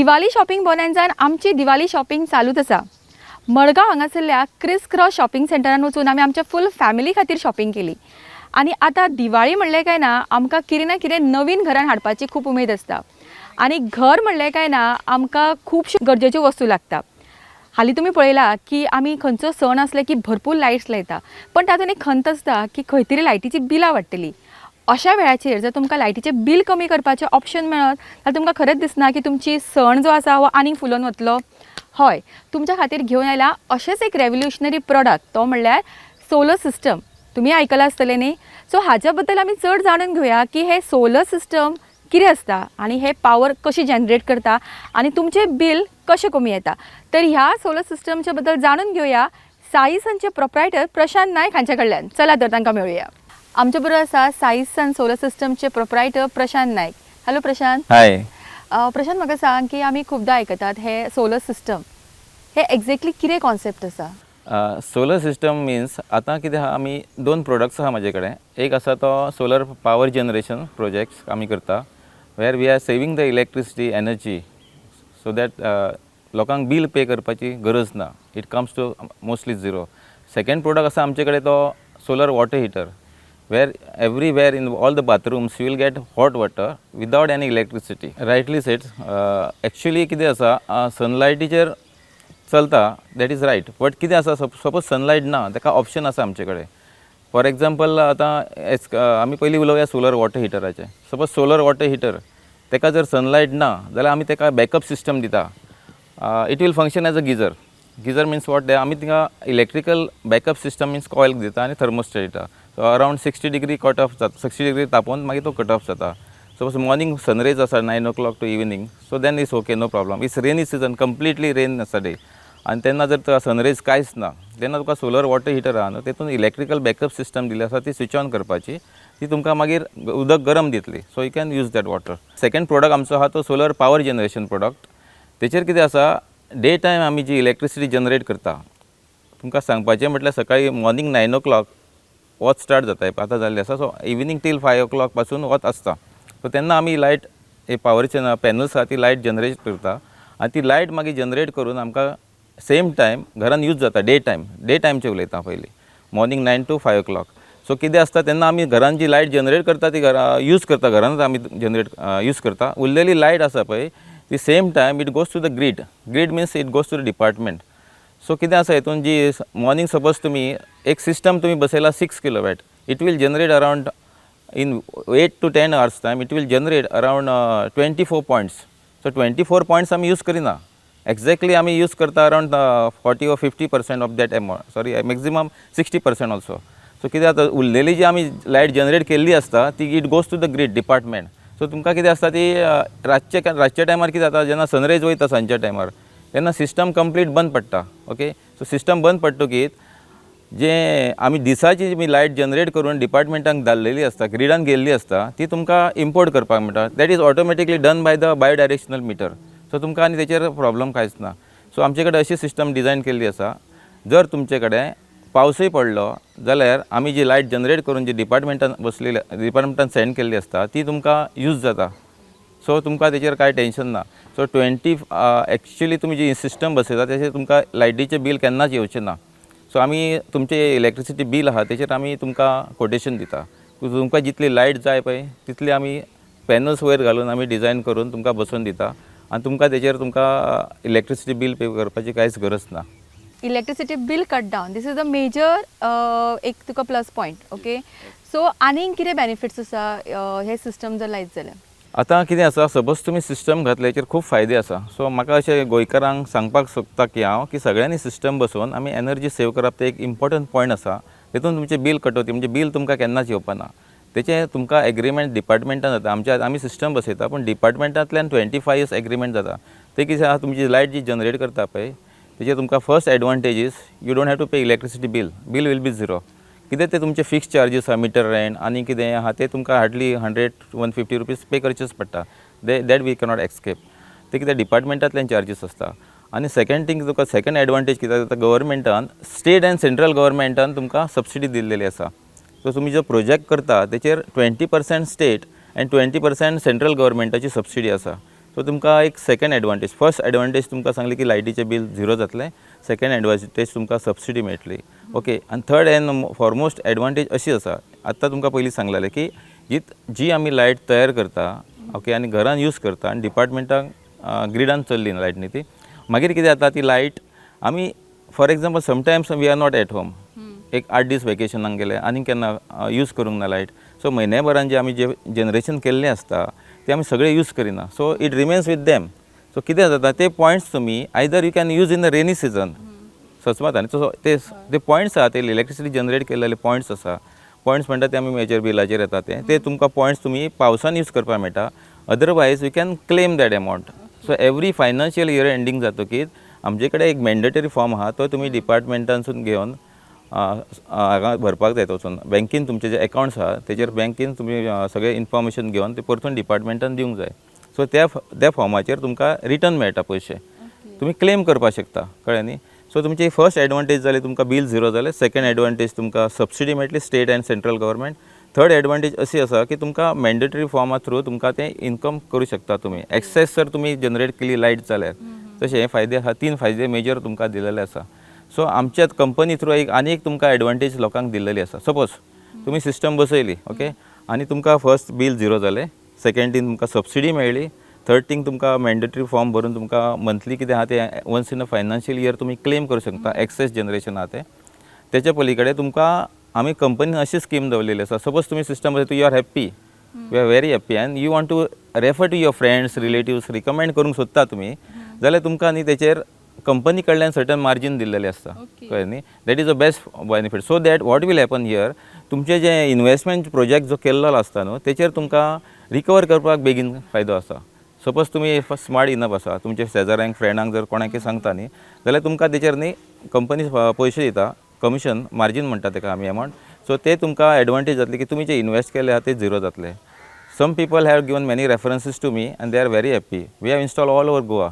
Diwali shopping बोनान्झान आमची Diwali shopping चालूच आसा. मडगांव हांगासरल्या क्रिस क्रॉस शॉपिंग सेंटरान वचून आमी आमच्या फूल फॅमिली खातीर शॉपिंग केली आनी आतां दिवाळी म्हणलें काय ना आमकां कितें ना कितें नवीन घरान हाडपाची खूब उमेद आसता आनी घर म्हणलें काय ना आमकां खुबश्यो गरजेच्यो वस्तू लागता. हालीं तुमी पळयलां की आमी खंयचो सण आसले की भरपूर लायट्स लायता, पण तातूंत एक खंत आसता की खंय तरी लायटीची बिलां वाडटलीं. अशा वेळाचेर जर तुमकां लायटीचें बील कमी करपाचें ऑप्शन मेळत जाल्यार तुमकां खरेंच दिसना की तुमची सण जो आसा हो आनीक फुलोवन वतलो. हय, तुमच्या खातीर घेवन आयला अशेंच एक रेवल्युशनरी प्रोडक्ट, तो म्हणल्यार सोलर सिस्टम. तुमी आयकलां आसतलें न्ही? सो हाच्या बद्दल आमी चड जाणून घेवया की हे सोलर सिस्टम कितें आसता आनी हे पावर कशी जनरेट करता आनी तुमचें बील कशें कमी येता. तर ह्या सोलर सिस्टमच्या बद्दल जाणून घेवया साई सनचे प्रोप्रायटर प्रशांत नायक हांच्या कडल्यान. चला तर तांकां मेळुया. आमच्या बरोबर आसा साई सन सोलर सिस्टमचे प्रोप्रायटर प्रशांत नायक. हॅलो प्रशांत. हाय. प्रशांत, म्हाका सांग की आमी खुबदां आयकतात हे सोलर सिस्टम, हे एक्झॅक्टली कितें कॉन्सेप्ट आसा? सोलर सिस्टम मिन्स आतां कितें आहा, आमी दोन प्रोडक्ट्स आहा म्हाजे कडेन. एक आसा तो सोलर पावर जनरेशन प्रोजेक्ट्स आमी करता, where we are saving the electricity energy so that लोकांक बील पे करपाची गरज ना. It comes to mostly zero. Second product आसा आमचे कडेन तो solar water heater, where everywhere in all the bathrooms you will get hot water without any electricity. Rightly said. Actually कितें आसा, सनलायटीचेर चलता, that is right, but कितें आसा, suppose Sunlight ना, ताका ऑप्शन आसा आमचे कडेन. फॉर एग्जाम्पल, आतां एज आमी पयलीं उलोवया सोलर वॉटर हिटराचें. सपोज सोलर वॉटर हिटर, ताका जर सनलायट ना जाल्यार आमी ताका बॅकअप सिस्टम दिता. It will function as a geyser. Geyser means what? आमी थिंगा electrical backup system means coil दिता आनी थर्मोस्टेट दिता. So around 60 degree cut off जाता. 60 डिग्री तापोवन मागीर तो कट ऑफ जाता. सपोज मॉर्निंग सनरेज आसा 9 o'clock to evening, so then is okay, no problem. It's rainy season, completely rain आसा day आनी तेन्ना जर तुका सनरेज कांयच ना, तेन्ना तुका सोलर वॉटर हिटर आहा न्हू, तेतून इलेक्ट्रिकल बॅकअप सिस्टम दिली आसा. ती स्विच ऑन करपाची, ती तुमकां मागीर उदक गरम दितली, so you can use that water. Second product आमचो आहा तो सोलर पावर जनरेशन प्रोडक्ट. तेचेर कितें आसा, डे टायम आमी जी इलेक्ट्रिसिटी जनरेट करता, तुमकां सांगपाचें म्हटल्यार सकाळीं मॉर्निंग 9 ओ क्लॉक वत स्टार्ट जाता, आतां जाल्लें आसा, so evening till 5 o'clock पासून वत आसता. सो तेन्ना आमी लायट हे पावरचे पॅनल्स आहा, ती लायट जनरेट करता आनी ती लायट मागीर जनरेट करून आमकां सेम टायम घरान यूज जाता. डे टायम, डे टायमचें उलयता पयलीं, morning 9 to 5 o'clock. So कितें आसता, तेन्ना आमी घरान जी लायट जनरेट करता ती घरा यूज करता, घरानूच आमी जनरेट यूज करता. उरलेली लायट आसा पळय, ती same time it goes to the grid. Grid means it goes to the department. So कितें आसा, हितून जी मॉर्निंग सपोज तुमी एक सिस्टम तुमी बसयला 6 kilowatt, it will generate around, in 8 to 10 hours time it will generate around 24 points. So 24 points आमी use करिना. Exactly आमी यूज करता around 40 or 50% of that amount, sorry, maximum 60% also. So कितें जाता, उरलेली जी आमी लायट जनरेट केल्ली आसता ती it goes to the grid department. So तुमकां कितें आसता, ती रातच्या टायमार कितें जाता, जेन्ना सनरायज वयता सांजच्या टायमार, तेन्ना सिस्टम कंप्लीट बंद पडटा. ओके, सो सिस्टम बंद पडटकीत जे आमी दिसाची जी लायट जनरेट करून डिपार्टमेंटाक धाडलेली आसता, ग्रिडान गेल्ली आसता, ती तुमकां इम्पोर्ट करपाक मेळटा. That is automatically done by the bi directional meter. So तुमकां आनी तेचेर प्रॉब्लम कांयच ना. सो आमचे कडेन अशी सिस्टम डिजायन केल्ली आसा, जर तुमचे कडेन पावसूय पडलो जाल्यार आमी जी लायट जनरेट करून जी डिपार्टमेंटान बसलेली, डिपार्टमेंटान सेंड केल्ली आसता, ती तुमकां यूज जाता. सो तुमकां तेचेर कांय टेंशन ना. सो ट्वेंटी एक्चुली तुमी जी सिस्टम बसयता, तेचेर तुमकां लायटीचें बील केन्नाच येवचें ना. सो आमी तुमचें इलेक्ट्रिसिटी बील आहा, तेचेर आमी तुमकां कोटेशन दिता. तुमकां जितली लायट जाय पळय, तितली आमी पॅनल्स वयर घालून आमी डिजायन करून तुमकां बसोवन दिता आनी तुमकां तेचेर तुमकां इलेक्ट्रिसिटी बील पे करपाची कांयच गरज ना. Electricity bill cut down, this is a major एक तुका प्लस पॉयंट. ओके, सो आनीक कितें बेनिफिट्स आसा हे सिस्टम जर लायत जाल्यार? आतां कितें आसा, सपोज तुमी सिस्टम घातले, हेचेर खूब फायदे आसा. सो म्हाका अशें गोंयकारांक सांगपाक सोदता की हांव की सगळ्यांनी सिस्टम बसोवन आमी एनर्जी सेव करप, ते एक इम्पॉर्टंट पॉयंट आसा. तितून तुमचें बील कटोवती, म्हणजे बील तुमकां केन्नाच येवपा ना. तेचें तुमकां एग्रीमेंट डिपार्टमेंटान जाता. आमच्या आमी सिस्टम बसयता, पूण डिपार्टमेंटांतल्यान 25 इयर्स एग्रीमेंट जाता. ते कितें आसा, तुमची लायट जी जनरेट करता पळय, तेजेर तुमकां first advantage is you don't have to pay electricity bill. Bill will be zero. कितें ते तुमचे फिक्स चार्जीस आहा, मिटर रेंट आनी कितें आहा, ते तुमकां hardly ₹100 150 पे करचेच पडटा. दे that we cannot escape. ते कितें डिपार्टमेंटांतल्यान चार्जीस आसता. आनी सेकंड थींग, तुका सेकंड एडवांटेज कितें जाता, गव्हर्मेंटान, स्टेट एंड सेंट्रल गव्हर्मेंटान तुमकां सबसिडी दिल्लेली आसा. सो तुमी जो प्रोजेक्ट करता, तेचेर 20% state and 20% central गव्हर्मेंटाची सबसिडी आसा. सो तुमकां एक सेकंड एडवांटेज, फर्स्ट एडवांटेज तुमकां सांगली की लायटीचें बील झिरो जातलें, सेकंड एडवांटेज तुमकां सबसिडी मेळटली, ओके. आनी थर्ड एंड फॉरमोस्ट एडवांटेज अशी आसा, आत्तां तुमकां पयलीं सांगलेलें की जी जी आमी लायट तयार करता, ओके, आनी घरान यूज करता आनी डिपार्टमेंटाक ग्रिडान चल्ली लायट न्ही ती, मागीर कितें जाता, ती लायट आमी, for example, sometimes we are not at home, एक 8 दीस वेकेशनाक गेले आनी केन्ना यूज करूंक ना लायट. सो म्हयन्या भरान जे आमी जे जनरेशन केल्लें आसता तें आमी सगळें यूज करिना, so it remains with them. So कितें जाता, ते पॉयंट्स तुमी either you can use in the rainy season सचमात आनी तसो ते ते पॉयंट्स आहा, ते इलेक्ट्रिसिटी जनरेट केलेले पॉयंट्स आसा. पॉयंट्स म्हणटा ते आमी मेजर बिलाचेर येता ते ते तुमकां पॉयंट्स तुमी पावसान यूज करपाक मेळटा, otherwise you can claim that amount. So every financial year ending जातकीच आमचे कडेन एक मॅन्डेटरी फॉर्म आहा, तो तुमी डिपार्टमेंटानसून घेवन हांगा भरपाक जाय. वचून बँकेन तुमचे जे एकावंट्स आहा तेजेर बँकेन तुमी सगळें इन्फॉर्मेशन घेवन ते परतून डिपार्टमेंटान दिवंक जाय. सो त्या फॉर्माचेर तुमकां रिटर्न मेळटा पयशे, तुमी क्लेम करपाक शकता, कळ्ळें न्ही? सो तुमची फर्स्ट एडवांटेज जाली तुमकां बील झिरो जालें, सेकंड एडवांटेज तुमकां सबसिडी मेळटली state and central government, third advantage अशी आसा की तुमकां मॅन्डेटरी फॉर्मा थ्रू तुमकां तें इन्कम करूं शकता तुमी एक्सेस जर तुमी जनरेट केली लायट जाल्यार. तशें हे फायदे आहा, तीन फायदे मेजर तुमकां दिलेले आसा. सो आमच्या कंपनी थ्रू एक आनी एक तुमकां एडवांटेज लोकांक दिल्लेली आसा. सपोज तुमी सिस्टम बसयली, ओके, आनी तुमकां फर्स्ट बील झिरो जालें, सेकंड थिंग तुमकां सबसिडी मेळ्ळी, थर्ड थिंग तुमकां मॅन्डेटरी फॉर्म भरून तुमकां मंथली कितें आहा तें once in a financial year तुमी क्लेम करूं शकता, एक्सेस जनरेशन आहा तें. तेच्या पलीकडे तुमकां आमी कंपनीन अशी स्कीम दवरलेली आसा, सपोज तुमी system बसयता, you are happy, you are very happy and you want to refer to your friends, relatives, recommend करूंक सोदता तुमी जाल्यार तुमकां न्ही तेचेर कंपनी कडल्यान सर्टन मार्जीन दिल्लेलें आसता. कळ्ळें न्ही? That is a best benefit. So that what will happen here, तुमचे जे इन्वेस्टमेंट प्रोजेक्ट जो केल्लो आसता न्हू, तेचेर तुमकां रिकवर करपाक बेगीन फायदो आसा. सपोज तुमी स्मार्ट इनफ आसा, तुमच्या शेजाऱ्यांक, फ्रेंडांक जर कोणाकय सांगता न्ही जाल्यार तुमकां तेचेर न्ही कंपनी पयशे दिता, कमिशन मार्जीन म्हणटा तेका आमी, एमावंट. सो ते तुमकां एडवांटेज जातली की तुमी जे इन्वेस्ट केले आहा ते झिरो जातले. Some people have given many references to me and they are very happy. We have install all over Goa.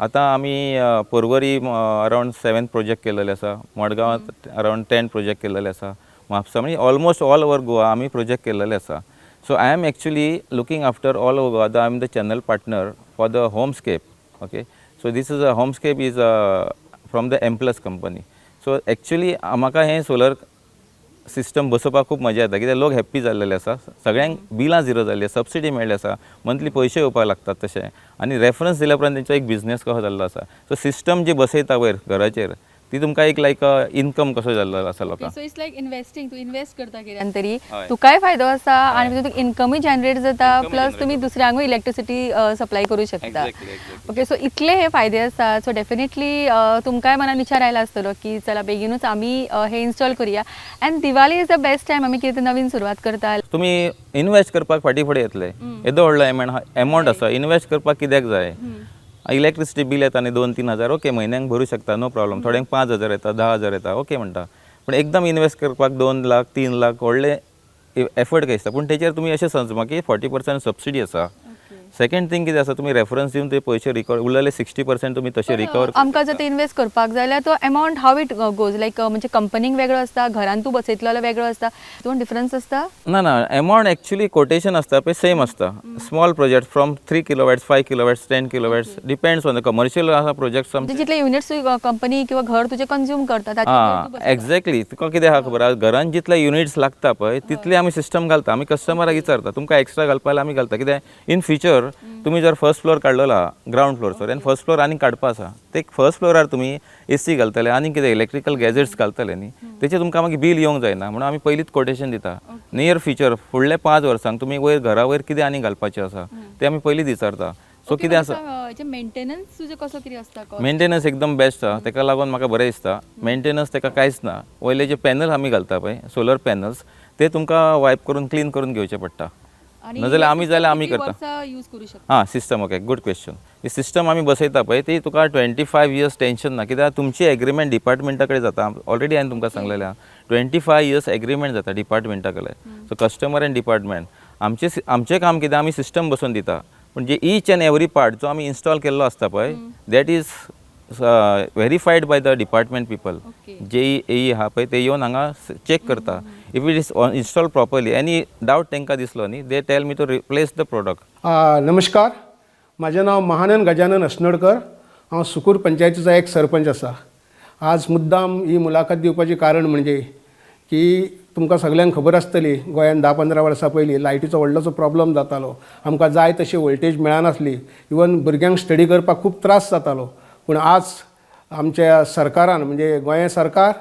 आतां आमी पर्वरी अरावंड 7 प्रोजेक्ट केलेले आसा, मडगांवांत अरावंड 10 प्रोजेक्ट केलेले आसा, म्हापसा, म्हणजे ऑलमोस्ट ऑल ओवर गोवा आमी प्रोजेक्ट केलेले आसा. So I am actually looking after all over Goa. I am the channel partner for the Homescape, okay. So this is a Homescape is from the Amplus company. So actually म्हाका हें solar system बसोवपाक खूब मजा येता, कित्याक लोक happy जाल्लेले आसा, सगळ्यांक बिलां झिरो जाल्ली, सबसिडी मेळ्ळी आसा, मंथली पयशे येवपाक लागतात तशें, आनी रेफरन्स दिल्या उपरांत तेंचो एक बिजनेस कसो जाल्लो आसा. सो सिस्टम जी बसयता वयर घराचेर, ती तुमकां एक लायक इन्कम कसो जाल्लो आसा लोकांक. So it's like investing, तूं इन्वेस्ट करता कित्यान तरी, तुकाय फायदो आसा आनी तुका इन्कमूय जनरेट जाता, प्लस तुमी दुसऱ्यांकूय इलेक्ट्रिसिटी सप्लाय करूं शकता. ओके, सो इतले हे फायदे आसात. सो डेफिनेटली तुमकांय मनान विचार आयला आसतलो की चला बेगीनूच आमी हे इन्स्टॉल करुया and Diwali is the best time, आमी कितें नवीन सुरवात करता. तुमी इन्वेस्ट करपाक फाटीं फुडें येतले. येदो व्हडलो एमावंट आसा, इन्वेस्ट करपाक कित्याक जाय? इलेक्ट्रिसिटी बील येता न्ही 2-3 हजार, ओके, म्हयन्याक भरूं शकता, नो प्रॉब्लम. थोड्यांक 5,000 येता, 10,000 येता, ओके म्हणटा. पूण एकदम इन्वेस्ट करपाक 2 लाख, 3 लाख व्हडले एफर्ट काय दिसता. पूण तेचेर तुमी अशें समजमा की 40% सबसिडी आसा. सेकंड थिंग कितें आसा, तुमी रेफरन्स दिवन ते पयशे रिकवर, उरलेले 60% तुमी तशे रिकवर. आमकां जर ते इन्वेस्ट करपाक जाय जाल्यार तो amount how it goes, like म्हणजे कंपनीक वेगळो आसता, घरान तूं बसयतलो जाल्यार वेगळो आसता, दोन डिफरन्स आसता? ना ना, एमावंट एक्चुअली कोटेशन आसता पळय सेम आसता. Small project from 3 kilowatts, 5 kilowatts, 10 kilowatts, depends on the commercial आसा प्रोजेक्ट्स. म्हणजे जितले युनिट्स कंपनी किंवा घर तुजे कंज्यूम करता ताचेर तूं बसयता. एक्झॅक्टली. तुका कितें आहा खबर आहा, घरान जितले युनिट्स लागता पळय तितले आमी सिस्टम घालता. आमी कस्टमराक विचारता, तुमकां एक्स्ट्रा घालपा जाल्यार आमी घालता. कित्याक इन फ्युचर तुमी जर फर्स्ट फ्लोर काडलेलो आहा, ग्रावंड फ्लोर आनी फर्स्ट फ्लोर आनी काडपा आसा, ते फर्स्ट फ्लोरार तुमी एसी घालतले आनी कितें इलेक्ट्रिकल गॅजेट्स घालतले न्ही, तेचें तुमकां मागीर बील येवंक जायना म्हणून आमी पयलींच कोटेशन दिता. नियर फ्युचर फुडल्या 5 वर्सांक तुमी वयर घरा वयर कितें आनी घालपाचें आसा तें आमी पयलींच विचारता. सो कितें आसा, मेंटेनन्स तुजें कसो कितें आसता cost? मेंटेनन्स एकदम बेस्ट आहा. तेका लागून म्हाका बरें दिसता. मेंटेनन्स तेका कांयच ना. वयले जे पॅनल आमी घालता पळय, सोलर पॅनल्स, ते तुमकां वायप करून क्लीन करून घेवचे पडटा. आणि नाजाल्यार आमी जाल्यार आमी कितली करता. वर्सां यूज करू शकता? हां, सिस्टम, ओके, गूड क्वेश्चन. ही सिस्टम आमी बसयता पळय ती तुका 25 इयर्स टेन्शन ना, कित्याक तुमची एग्रीमेंट डिपार्टमेंटा कडेन जाता. ऑलरेडी हांवें तुमकां सांगलेलें आहा, 25 इयर्स एग्रीमेंट जाता डिपार्टमेंटा कडेन. सो कस्टमर एंड डिपार्टमेंट, आमचें काम कितें, आमी सिस्टम बसोवन दिता, पूण जे इच एंड एवरी पार्ट जो आमी इन्स्टॉल केल्लो आसता पळय, that is verified by the department people. J E आहा पळय ते येवन हांगा चॅक करता. If it is install properly, any doubt तांकां दिसलो न्ही, they tell me to replace the product. नमस्कार. म्हाजें नांव महानंद गजानन असनोडकर. हांव सुकूर पंचायतीचो एक सरपंच आसा. आज मुद्दाम ही मुलाखत दिवपाचें कारण म्हणजे की तुमकां सगल्यांक खबर आसतली, गोंयांत 10-15 वर्सां पयलीं लायटीचो व्हडलोसो प्रॉब्लम जातालो. आमकां जाय तशी वोल्टेज मेळनासली. इवन भुरग्यांक स्टडी करपाक खूब त्रास जातालो. पूण आज आमच्या सरकारान, म्हणजे गोंय सरकार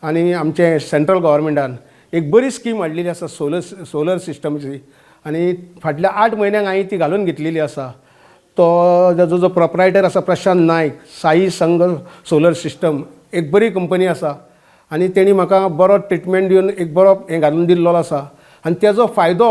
आनी आमचें सेंट्रल गव्हर्मेंटान एक बरी स्कीम हाडलेली आसा सोलर सिस्टमची. आनी फाटल्या 8 म्हयन्यांक हांवें ती घालून घेतलेली आसा. तो ताजो जो प्रोपरायटर आसा, प्रशांत नायक, साई संघ सोलर सिस्टम एक बरी कंपनी आसा आनी तेणी म्हाका बरो ट्रिटमेंट दिवन एक बरो हें घालून दिल्लो आसा. आनी तेजो फायदो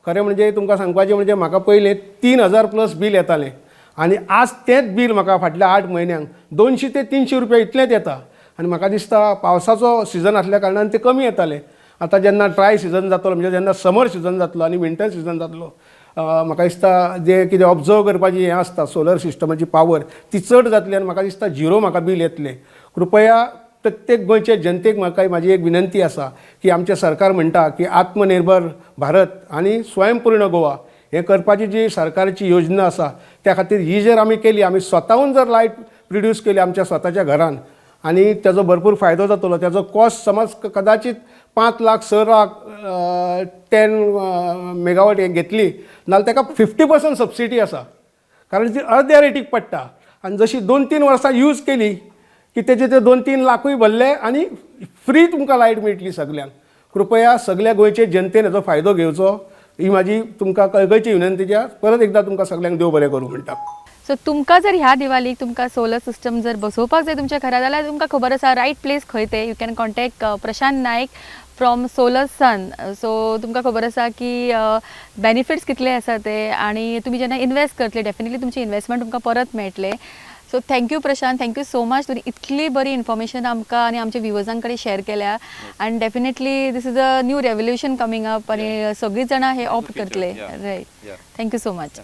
खरें म्हणजे तुमकां सांगपाचें म्हणजे म्हाका पयलें 3000 प्लस बील येतालें आनी आज तेंच बील म्हाका फाटल्या 8 म्हयन्यांक 200 ते 300 रुपया इतलेंच येता. आनी म्हाका दिसता पावसाचो सिजन आसल्या कारणान तें कमी येतालें. आतां जेन्ना ड्राय सिजन जातलो, म्हणजे जेन्ना समर सिजन जातलो आनी विंटर सिजन जातलो, म्हाका दिसता जें कितें ऑब्जर्व करपाची हें आसता सोलर सिस्टमाची पावर, ती चड जातली आनी म्हाका दिसता झिरो म्हाका बील येतलें. कृपया प्रत्येक गोंयचे जनतेक म्हाका म्हाजी एक विनंती आसा की आमचें सरकार म्हणटा की आत्मनिर्भर भारत आनी स्वयंपूर्ण गोवा हें करपाची जी सरकारची योजना आसा, त्या खातीर ही जर आमी केली, आमी स्वताहून जर लायट प्रोड्यूस केली आमच्या स्वताच्या घरान आनी तेजो भरपूर फायदो जातलो. तेजो कॉस्ट समज कदाचीत 5 लाख, 6 लाख 10 मेगावॉट हें घेतली नाल्यार ताका 50% सबसिडी आसा, कारण ती अर्द्या रेटीक पडटा. आनी जशी 2-3 वर्सां यूज केली की तेजे ते 2-3 लाखूय भरले आनी फ्री तुमकां लायट मेळटली सगल्यांक. कृपया सगल्या गोंयचे जनतेन हेजो फायदो घेवचो ही म्हाजी तुमकां कळकळची विनंती. परत एकदां तुमकां सगल्यांक देव बरें करूं म्हणटा. सो तुमकां जर ह्या दिवाळीक तुमकां सोलर सिस्टम जर बसोवपाक जाय तुमच्या घरा, जाल्यार तुमकां खबर आसा रायट प्लेस खंय ते. You can contact Prashant Naik from Solar Sun. So तुमकां खबर आसा की बेनिफिट्स कितले आसा ते आनी तुमी जेन्ना इन्वेस्ट करतले, डेफिनेटली तुमचे इन्वेस्टमेंट तुमकां परत मेळटले. So thank you Prashant, thank you so much. तुमी इतली बरी इन्फॉर्मेशन आमकां आनी आमच्या व्युवर्सां कडेन शेअर केल्या आनी definitely this is a new revolution coming up आनी सगळीं जाणां हे ऑप्ट करतले. Right, thank you so much.